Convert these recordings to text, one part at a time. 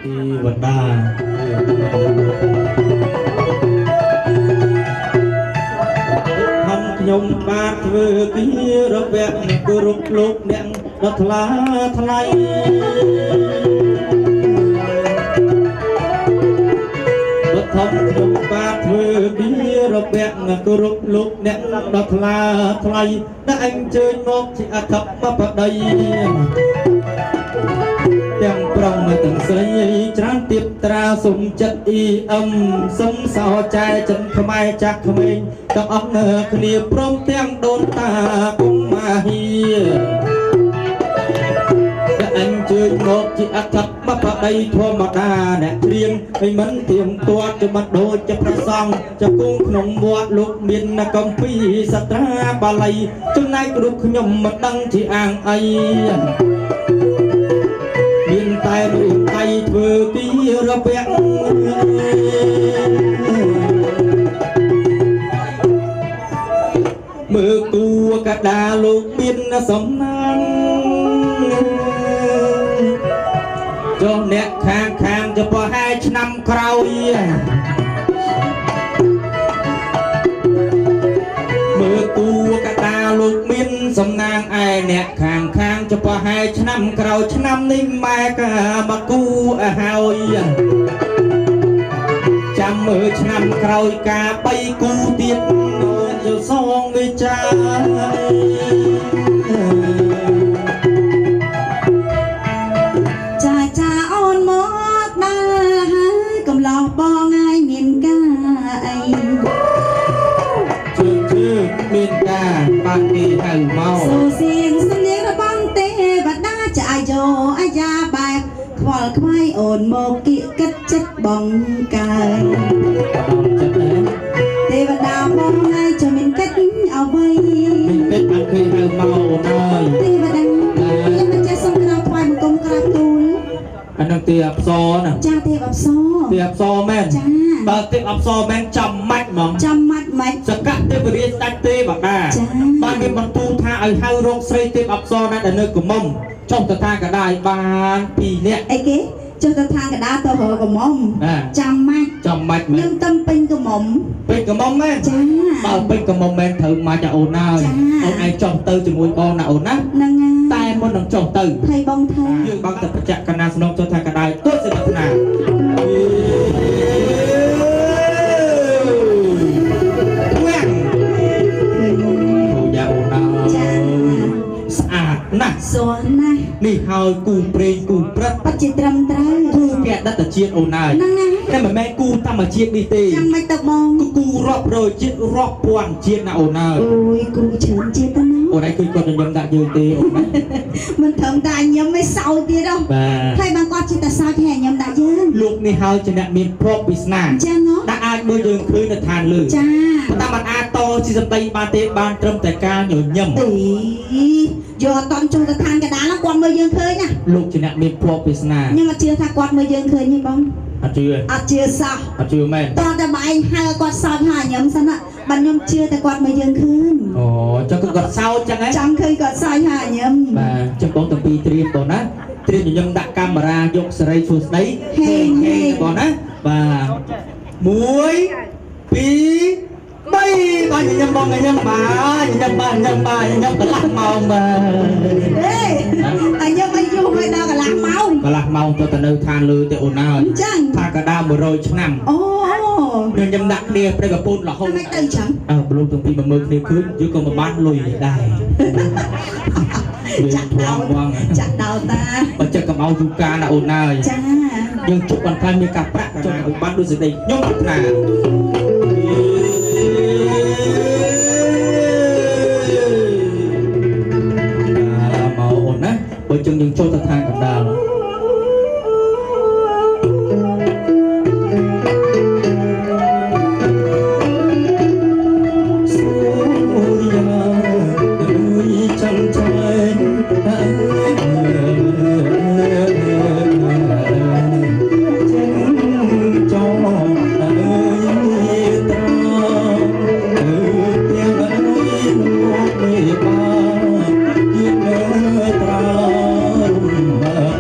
ទីវណ្ដាខំខ្ញុំបាទធ្វើពីរវៈគោរពលោកអ្នកដ៏ថ្លាថ្លៃបឋមខ្ញុំបាទធ្វើពីរវៈគោរពលោកអ្នកដ៏ថ្លាថ្លៃដែលអញ្ជើញមកជាអធិបតីទាំងប្រុសទាំងស្រីច្រើនទៀបត្រាសុំចិត្តអ៊ីអឹមសុំសោចែចិនខ្មែរចាស់ក្មេងទាំងអស់គ្នាព្រមទាំងដូនតាគុំមាហៀដែលអញ្ជើញមកជាអធិបតីធម្មតាអ្នកច្រៀងឲ្យមិនទៀមទាត់จะមិនដូចជាប្រសង់ចគង់ក្នុងវត្តលោកមានកំពីសត្រាបាលីចំណែករូបខ្ញុំមិនដឹងជាអាងអីមានតែរូបដៃធ្វើទីរពៈមើលគូកដាលោកមានសំណាងចុះអ្នកខាងខាងจะប្រហែលឆ្នាំក្រោយមើលគូកដាលោកមានសំណាងឯអ្នកខាងខាងจะប្រហែលឆ្នាំក្រោយឆ្នាំនេះម៉ែកាមកគូហើយចាំមើលឆ្នាំក្រោយការ3គូទៀតយកសងវិចាចាចាអូនមកដល់ហើយកំឡោះបងហើយមានការអីជឿជឿមានការបានគេហៅមកសូសៀងសំនៀងរបស់ទេវតាចាយោអាយ៉ាបែបខ្វល់ខ្វាយអូនមកគៀកគិតចិត្តបងកើទេវតាបងហើយចុះមានកិច្ចអ្វីមានកិច្ចបានគេហៅមកអូនហើយទេវតាខ្ញុំមិនចេះសុំក្រាបថ្វាយបង្គំក្រាបទូលអានឹងទេអប្សរណាចាទេអប្សរទេអប្សរមែនចាបើទេអប្សរមែនចាំម៉ាច់ហ្មងចាំម៉ាច់ម៉េចសកទេវរាជដាច់ទេវតាបានមានបន្ទូលថាឲ្យហៅរោងស្រីទេពអប្សរណាដែលនៅកមុំចុះទៅថាកដាយបាន2នាក់អីគេចុះទៅថាកដាទៅរកកមុំចាំម៉ាច់ចាំម៉ាច់មែនខ្ញុំតំពេញកមុំពេញកមុំមែនចាបើពេញកមុំមែនត្រូវម៉ាច់អូនហើយអូនឯងចុះទៅជាមួយបងណាអូនណាហ្នឹងតែមុននឹងចុះទៅថៃបងថៃយើងបងតែប្រជកណាស្នងចុះថាកដាយទស្សនថ្នាស្អាតណាស់សួរណាស់នេះហើយគូព្រេងគូព្រឹត្តពិតជាត្រឹមត្រូវគូភដិតជាតិអូនហើយហ្នឹងណាតែមិនមែនគូធម្មជាតិនេះទេចាំមិនទៅបងគូរាប់រយជាតិរាប់ពាន់ជាតិណាអូនហើយអូយគូច្រើនជាតិទៅណាអូនឯងគឺគាត់ញញឹមដាក់យើងទេអូនណាមិនត្រឹមតែញញឹមឯសោយទៀតហ៎បាទហើយបានគាត់ចិត្តតែសោយតែញញឹមដាក់យើងលោកនេះហើយជាអ្នកមានភពវាសនាអញ្ចឹងហ៎ដាក់អាចមើលយើងឃើញនៅឋានលើចាប៉ុន្តែมันអាចតជាសម្ដីបានទេបានត្រឹមតែការញញឹមអីយកអត់តន់ចុះទៅឋានកដាលគាត់មើលយើងឃើញណាលោកជាអ្នកមានភពវាសនាខ្ញុំអត់ជឿថាគាត់មើលយើងឃើញទេបងអត់ជឿអត់ជឿសោះអត់ជឿមែនតោះតែបែងហៅគាត់សោចហើយញឹមសិនណាបានខ្ញុំជឿតែគាត់មើលយើងឃើញអូចឹងគឺគាត់សោចចឹងហ៎ចង់ឃើញគាត់សោចហើយញឹមបាទចឹងបងទាំងពីរត្រៀមបងណាត្រៀមញញឹមដាក់កាមេរ៉ាយកសេរីសួស្ដីហេងហេងបងណាបាទ1 2 3បាទញញឹមបងញញឹមបាទញញឹមបាទញញឹមបាទញញឹមកន្លះម៉ោងបាទអេអញញឹមឲ្យយូរឲ្យដល់កន្លះម៉ោងកន្លះម៉ោងទៅនៅឋានលើទេអូនហើយអញ្ចឹងថាកដា100ឆ្នាំអូញញឹមដាក់គ្នាព្រឹកប្រពន្ធរហូតមិនទៅអញ្ចឹងអើប្លុកទាំងពីរមកមើលគ្នាឃើញយើងក៏មិនបានលុយដែរចាក់ដោចាក់ដោតាបើចិត្តកុំឲ្យយូរកាណាអូនហើយចាយើងជប់បន្ថែមមានការប្រាក់ចុះឲ្យបានដូចសេចក្តីខ្ញុំប្រាថ្នាមកអូនណាបើចឹងយើងចូលទៅឋានកណ្ដាល Bye.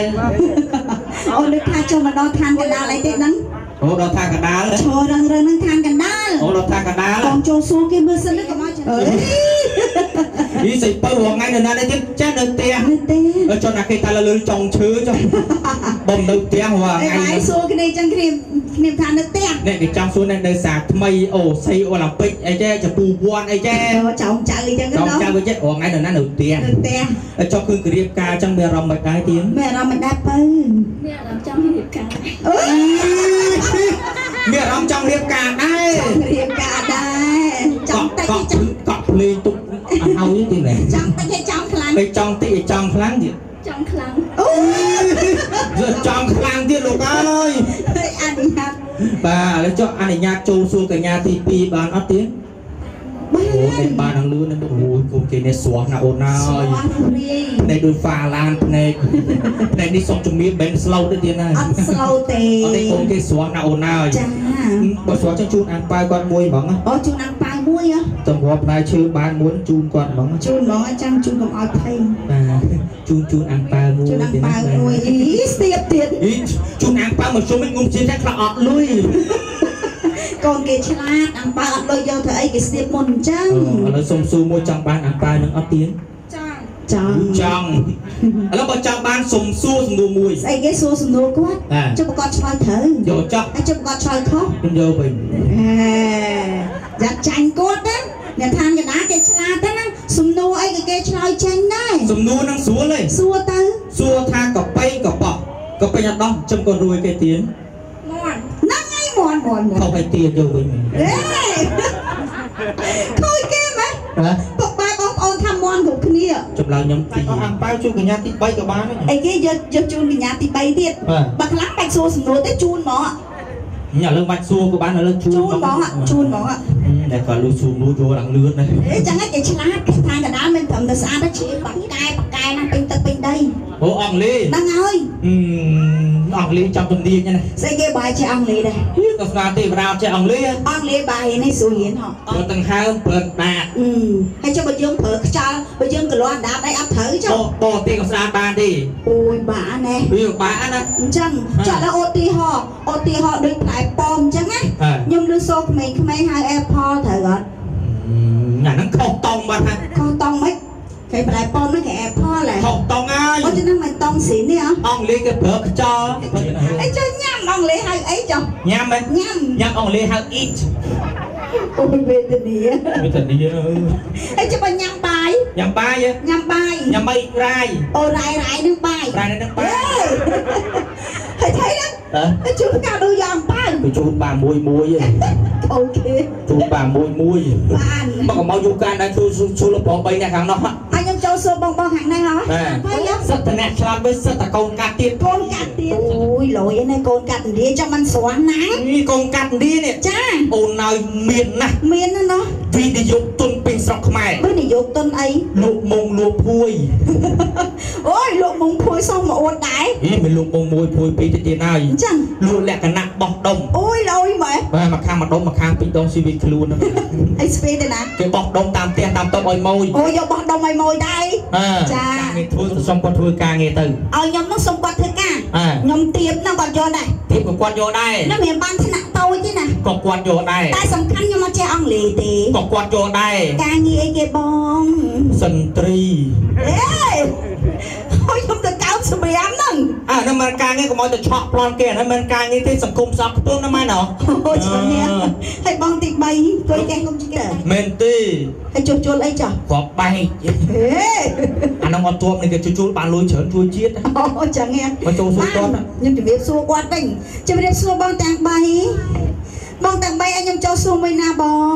អូនដូចថាចូលមកដល់ឋានកណ្ដាលអីទេដឹង អូដល់ឋានកណ្ដាល ឈររឹងរឹងនឹងឋានកណ្ដាល អូដល់ឋានកណ្ដាល បងចូលសួរគេមើលសិនកុំឲ្យអើយ យីសៃពៅរងថ្ងៃនៅណានេះទៀតចា នៅផ្ទះ នៅផ្ទះ ចុះណាគេថាលឺចុងឈើចុះ បំនៅផ្ទះរាល់ថ្ងៃ សួរគ្នាចឹងគ្នាគ្នាថានៅផ្ទះ អ្នកគេចង់សួរអ្នកនៅសាថ្មី អូសីអូឡ িম্প ិកអីចេះ ចពូវ័នអីចេះ ចោមចៅអីចឹង ចោមចៅអីចេះ រាល់ថ្ងៃនៅណា នៅផ្ទះ នៅផ្ទះ ចុះគឺក្រៀបការចឹង មានអារម្មណ៍មិនដែរទៀត មានអារម្មណ៍មិនដែរពៅ មានអារម្មណ៍ចង់រៀបការ អើយ មានអារម្មណ៍ចង់រៀបការដែរ រៀបការដែរ ចង់តិច ចង់កក់ភ្លេងទុកឲ្យទៀតណែ ចង់តិចឲ្យចង់ខ្លាំង ពេលចង់តិចឲ្យចង់ខ្លាំងទៀត ចង់ខ្លាំង អូយ ចង់ខ្លាំងទៀតលោកអើយ អនុញ្ញាត បាទ ឥឡូវចុះអនុញ្ញាតចូលសួរកញ្ញាទី2បានអត់ទៀត? បាន អូ នេះបាននឹងលឿនណាស់ អូយ គុំគេនេះស្រស់ណាស់អូនអើយ ភ្នែកដូចហ្វាឡាន ភ្នែកភ្នែកនេះសុំជំរាប មិន slow ទេទៀតណា អត់ slow ទេ អត់ទេ គុំគេស្រស់ណាស់អូនអើយ ចា បើស្រស់ចឹងជូនអាំងប៉ាវគាត់មួយហ្មង អូ ជូនអាំងប៉ាវមួយហ៎ តម្រាប់ផ្លែឈើបានមួយជូនគាត់ហ្មង ជូនហ្មង ចាំជូនកុំឲ្យភ័យ បាទ ជូនជូនអាំងប៉ាវមួយ ជូនអាំងប៉ាវមួយ អីស្ទាបទៀត អីជូនអាំងប៉ាវមកជុំងុំជាតិខ្លះអត់លុយ កូនគេឆ្លាត អាំងប៉ាវអត់លុយយកធ្វើអី គេស្ទាបមុនអញ្ចឹង ឥឡូវសុំសួរមួយ ចង់បានអាំងប៉ាវនឹងអត់ទៀន? ចង់ ចង់ ចង់ ឥឡូវបើចង់បានសុំសួរសំណួរមួយ ស្អីគេ សួរសំណួរគាត់ ចុះគាត់ឆ្លើយត្រូវ យកចុះ ហើយចុះគាត់ឆ្លើយខុស ខ្ញុំយកវិញ អេយ៉ាចាញ់គាត់ណា អ្នកឋានកណ្ដាលគេឆ្លាតទៅណា សំណួរអីក៏គេឆ្លើយចេញដែរ សំណួរនឹងស្រួលទេ សួរទៅ សួរថាកប៉ីកប៉ោះកប៉ិញអត់ដោះ ចំក៏រួយគេទៀន មាន់ ហ្នឹងហើយ មាន់មាន់ ខុសឲ្យទៀនយកវិញ អេខូចគេមែន ហ៎ ពុកបែបងប្អូនថាមាន់គ្រប់គ្នា ចម្លើយខ្ញុំទី អស់អាំងប៉ាវជូនកញ្ញាទី3ក៏បានដែរ អីគេយកយកជូនកញ្ញាទី3ទៀត បើខ្លាំងបាច់សួរសំណួរទេ ជូនហ្មង ញ៉ាំលើបាច់សួរក៏បាន ឥឡូវជូន ជូនហ្មង ជូនហ្មង តែគាត់លុះសួរនោះយកឡើងលឿនណាស់ អេចឹងគេឆ្លាត គេថាកដាលមិនត្រឹមតែស្អាតទេ ជាបាក់កែបាក់កែណាស់ ពេញទឹកពេញដី អូ អង់គ្លេស ហ្នឹងហើយ អង់គ្លេសចាំជំនាញណា ស្អីគេបាយជាអង់គ្លេសដែរ ក៏ស្នាទេវតាចេះអង់គ្លេស អង់គ្លេសបាយនេះស្រួលរៀនហ៎ ប្រើទាំងហើមប្រើដាត អឺហើយចុះបើយើងប្រើខ្យល់ បើយើងកលាន់ដាតអីអត់ត្រូវចុះ បរទេសក៏ស្អាតបានទេ អូយបាណែ វាបាណា អញ្ចឹងចុះដល់ឧទាហរណ៍ឧទាហរណ៍ដូចផ្លែប៉ោមអញ្ចឹងណា ខ្ញុំឮសូរក្មេងៗហៅ Apple ត្រូវអត់? អាហ្នឹងខុសតង់បាត់ហា ខុសតង់មិនគេផ្លែប៉ោមហ្នឹងគេ Apple ហ៎ ខុសតង់ហើយ អូ ចឹងមិនតង់ស៊ីនេះហ៎ អង់គ្លេសគេប្រើខ្យល់ អីចុះញ៉ាំអង់គ្លេសហៅអីចុះ ញ៉ាំហ៎ ញ៉ាំ ញ៉ាំអង់គ្លេសហៅ eat អូយវេទនា វេទនា អីចុះបើញ៉ាំបាយ ញ៉ាំបាយ ញ៉ាំបាយ ញ៉ាំអីរាយ អូ រាយរាយនឹងបាយ រាយនឹងបាយ ហើយថៃហ្នឹងជូនកាដូយ៉ាងប៉ៅ ទៅជូនបានមួយមួយ អូខេ ជូនបានមួយមួយ បាន មកកុំមកយូរកានដែរ ជួយជួយលោកប្រុស3នាក់ខាងនោះ ហើយខ្ញុំចូលសួរបងបងខាងនេះហ៎ ហើយសិតតអ្នកឆ្លាតវិញ សិតតកូនកាត់ទៀត កូនកាត់ទៀត អូយលយឯនេះកូនកាត់ឥណ្ឌាចាំមិនស្រស់ណា នេះកូនកាត់ឥណ្ឌានេះ ចា អូនណយមានណាស់ មានណាស់ណោះ វិនិយោគទុនពេញស្រុកខ្មែរ វិនិយោគទុនអី លក់មុងលក់ភួយ អូយលក់មុងភួយសុំមកអួតដែរ ហីមិនលក់មុងមួយភួយពីរទៅទៀតហើយ អញ្ចឹង លក់លក្ខណៈបោះដុំ អូយលយម៉េច បាទ មកខាងមួយដុំ មកខាងពីរដុំ ស៊ីវិតខ្លួនហ្នឹង អីស្ពីទៅណា គេបោះដុំតាមផ្ទះតាមតូបឲ្យម៉ួយ អូ យកបោះដុំឲ្យម៉ួយដែរ ចា ងារធ្វើទៅសុំគាត់ធ្វើការងារទៅ ឲ្យខ្ញុំនោះសុំគាត់ធ្វើការ ខ្ញុំទៀបហ្នឹងគាត់យកដែរ ទៀបក៏គាត់យកដែរ ខ្ញុំមិនបានថ្នាក់តូចទេណា ក៏គាត់យកដែរ តែសំខាន់ខ្ញុំអត់ចេះអង់គ្លេសទេ ក៏គាត់យកដែរ ការងារអីគេបង សិនត្រី អេហើយខ្ញុំទៅកោបសម្រាមហ្នឹង អាហ្នឹងមិនការងារ កុំឲ្យទៅឆក់ប្លន់គេ អាហ្នឹងមិនការងារទេ សង្គមសោកខ្ពង់ណាស់ម៉ែណោះ អូ ជំនាញហើយបងទី3អង្គុយចេះគុំចេះ មែនទេ ហើយជួសជុលអីចុះ គ្រាប់បែក ហេ អាហ្នឹងអត់ជាប់នេះគេជួសជុលបានលុយច្រើនជួយជាតិ អូ ចឹងហ៎ មកចូលសួរគាត់ ខ្ញុំជំរាបសួរគាត់វិញ ជំរាបសួរបងទាំង3 បងទាំង3ឲ្យខ្ញុំចូលសួរមួយណាបង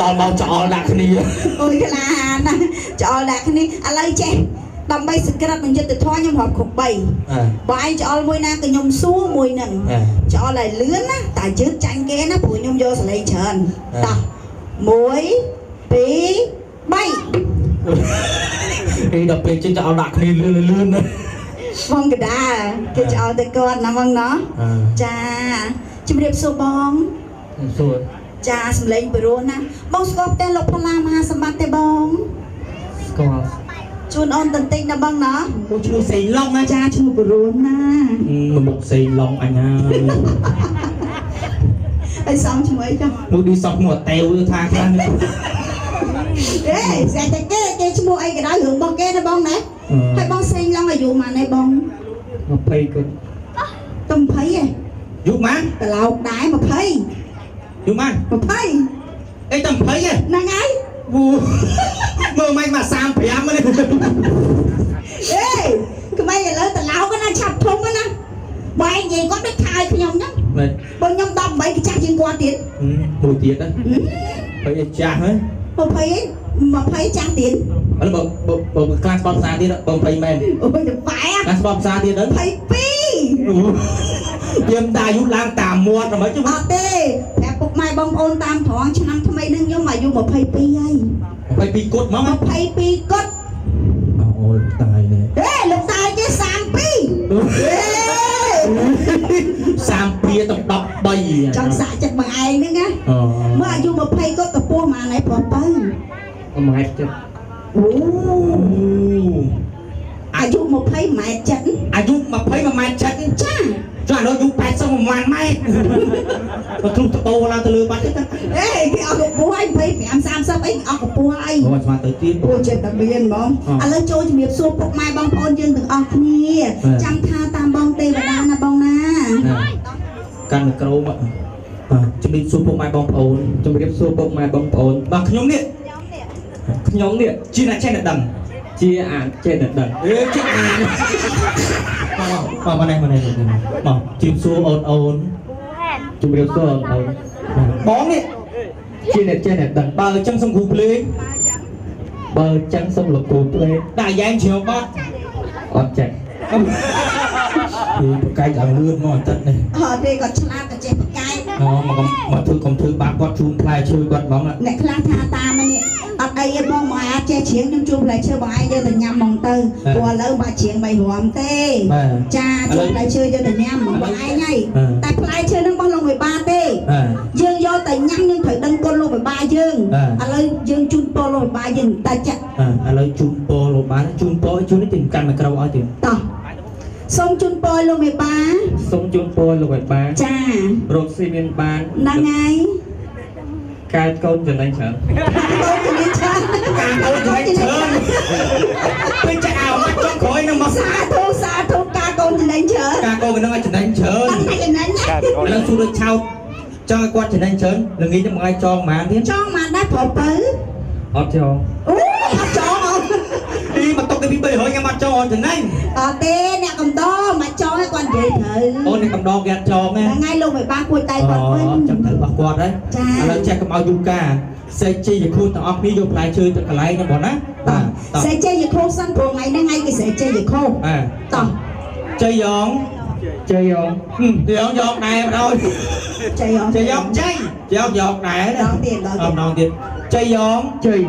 ដល់មកច្អល់ដាក់គ្នា អូយក្លាហានណាស់ច្អល់ដាក់គ្នា ឥឡូវចេះដើម្បីសក្រិតនិងយុត្តិធម៌ខ្ញុំរាប់គ្រប់3 បើឯងច្អល់មួយណាក៏ខ្ញុំសួរមួយហ្នឹង ច្អល់ឲ្យលឿនណា តែយឺតចាញ់គេណា ព្រោះខ្ញុំយកសលេងច្រើន តោះ1 2 3 អីដល់ពេលចេញច្អល់ដាក់គ្នាលឿនលឿនណា បងកដាគេច្អល់ទៅគាត់ណាបងណោះ ចា ជំរាបសួរបង សួរ ចា សំលេងពិរោះណាបង ស្គាល់ផ្ទះលោកផល្លាមហាសម្បត្តិទេបង? ស្គាល់ ជូនអូនបន្តិចណាបងណា អូឈ្មោះសេងឡុងណា ចាឈ្មោះបរួនណា មុខសេងឡុងអញហើយ ហើយសំឈ្មោះអីចុះ មួយឌីសោះឈ្មោះតេវថាខ្លះនេះ អេស្អែកតែគេឈ្មោះអីក៏ដោយរឿងរបស់គេណាបងណាហើយបងសេងឡុងអាយុប៉ុន្មានឯងបង 20គាត់ តែ20ឯង យុម៉ាន ត្រឡោកដែរ20 យុម៉ាន 20 អីតែ20ឯង ហ្នឹងហើយ វូមើលមិនមក35នេះ អេក្មេងឥឡូវត្រឡោកណាឆាប់ធំណាបែរនិយាយគាត់ដូចថាឲ្យខ្ញុំហ្នឹង មែន បងខ្ញុំ18គេចាស់ជាងគាត់ទៀត មួយទៀតណា20ចាស់ហើយ 20 20ចាស់ទៀត ឥឡូវបើបើខ្លាំងស្បផ្សារទៀតបើ20មែន អូយទៅបែរ ខ្លាំងស្បផ្សារទៀតទៅ 22 យើងតាអាយុឡើងតាមមាត់ហ្មង អត់ទេប្រាប់ពុកម៉ែបងប្អូនតាមត្រង់ឆ្នាំថ្មីនឹងខ្ញុំអាយុ22ហើយ 22គត់ហ្មង 22គត់ អូយតាយនេះ ហេលោកតាយគេ32ហេ 32ទៅ13 ចង់សាក់ចិត្តមកឯងហ្នឹងណាមើលអាយុ20គាត់កម្ពស់ប៉ុន្មានហើយប្រុសទៅ 1ម៉ែត្រចិត្ត អូអាយុ20ម៉ែត្រចិត្ត អាយុ21ម៉ែត្រចិត្ត ចា ចុះអានោះអាយុ80ម៉ែត្របើទ្រុះតបោឡើងទៅលើបាត់ទេ អេគេអស់កម្ពស់ហើយ25 30អីអស់កម្ពស់ហើយ អូស្មានទៅទៀត អូចិត្តតែមានហ្មងឥឡូវចូលជំរាបសួរពុកម៉ែបងប្អូនយើងទាំងអស់គ្នាចាំថាតាមបងទេវតាណាបងណា កាន់មីក្រូមកបាទជំរាបសួរពុកម៉ែបងប្អូន ជំរាបសួរពុកម៉ែបងប្អូន បាទខ្ញុំនេះ ខ្ញុំនេះ ជាអ្នកចេះអ្នកដឹង ជាអាចេះអ្នកដឹង អេជាអានបាទមកនេះមកនេះមកជំរាបសួរអូនអូន ជំរាបសួរអូនអូន បងនេះ ជាអ្នកចេះអ្នកដឹង បើអញ្ចឹងសុំគ្រូភ្លេង បើចឹងសុំលោកគ្រូភ្លេង ដាក់យ៉ែមជ្រាវបាត់ អត់ចេះ គឺប្រកែកឡើងលឿនមកអាទិត្យនេះ អត់ទេគាត់ឆ្លាតក៏ចេះប្រកែក អូមកមកធ្វើកុំធ្វើបាបគាត់ជូនផ្លែឈើគាត់ហ្មង អ្នកខ្លះថាតាមនេះអត់អីទេបងមកអាចចេះច្រៀងខ្ញុំជួបផ្លែឈើបងឯងយកទៅញ៉ាំហ្មងទៅព្រោះឥឡូវបាច់ច្រៀងបីរំទេចាជួបផ្លែឈើយកទៅញ៉ាំបងឯងហើយតែផ្លែឈើនឹងរបស់លោកវិបាទេយើងយកទៅញ៉ាំយើងត្រូវដឹងគុណលោកវិបាយើងឥឡូវយើងជូនពរលោកវិបាយើងតិច ឥឡូវជូនពរលោកបានជូនពរជូននេះទីកាន់មីក្រូឲ្យទៀត តោះសូមជូនពរលោកមេបា សូមជូនពរលោកមេបា ចា រកស៊ីមានបាន ហ្នឹងហើយ កើតកូនចំណេញច្រើន កូនចំណេញច្រើន ការកូនចំណេញច្រើនពេលចាក់អោមកចុងក្រោយនឹងមក សាធុសាធុការកូនចំណេញច្រើន ការកូននឹងឲ្យចំណេញច្រើន អត់ចំណេញណា ឥឡូវសួរដូចឆោតចង់ឲ្យគាត់ចំណេញច្រើនល្ងាចទៅមួយថ្ងៃចងប៉ុន្មានទៀត ចងប៉ុន្មានដែរប្រុសទៅ អត់ចង អូអត់ចងអត់ អីមកតុកទៅពី300ញ៉ាំអត់ចងអត់ចំណេញ អត់ទេអ្នកកំដរមកចងឲ្យគាត់និយាយត្រូវ អូនអ្នកកំដរគេអត់ចងទេ ហ្នឹងហើយលោកមិនបានគួចតែគាត់វិញ ចាំត្រូវរបស់គាត់ហើយ ចា ឥឡូវចេះកុំឲ្យយូរការសេជ័យខួនទាំងអស់គ្នាយកផ្លែឈើទៅកន្លែងហ្នឹងបងណា បាទសេជ័យខូសិនព្រោះថ្ងៃហ្នឹងថ្ងៃគេសេជ័យខូតោះ ជ័យយ៉ង ជ័យយ៉ង ជ័យយ៉ងដែរបងអើយ ជ័យយ៉ង ជ័យយ៉ងជ័យជ័យយ៉ងដែរ ដងទៀតដង ទៀតដងទៀតជ័យយ៉ង ជ័យ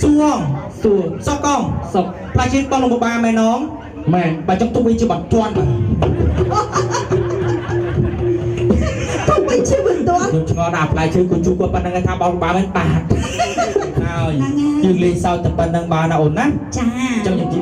សួង សួង សកង សុក ផ្លែឈើបងលោកបាមែននង មែន បើចង់ទុកវាជាបន្ទាន់ ទុកវាជាបន្ទាន់ ខ្ញុំឆ្ងល់ដល់ផ្លែឈើគូជួគាត់ប៉ុណ្្នឹងថាបងបាមែនបាទហើយយើងលេងសើចតែប៉ុណ្្នឹងបានណាអូនណា ចា ចឹងខ្ញុំជិះ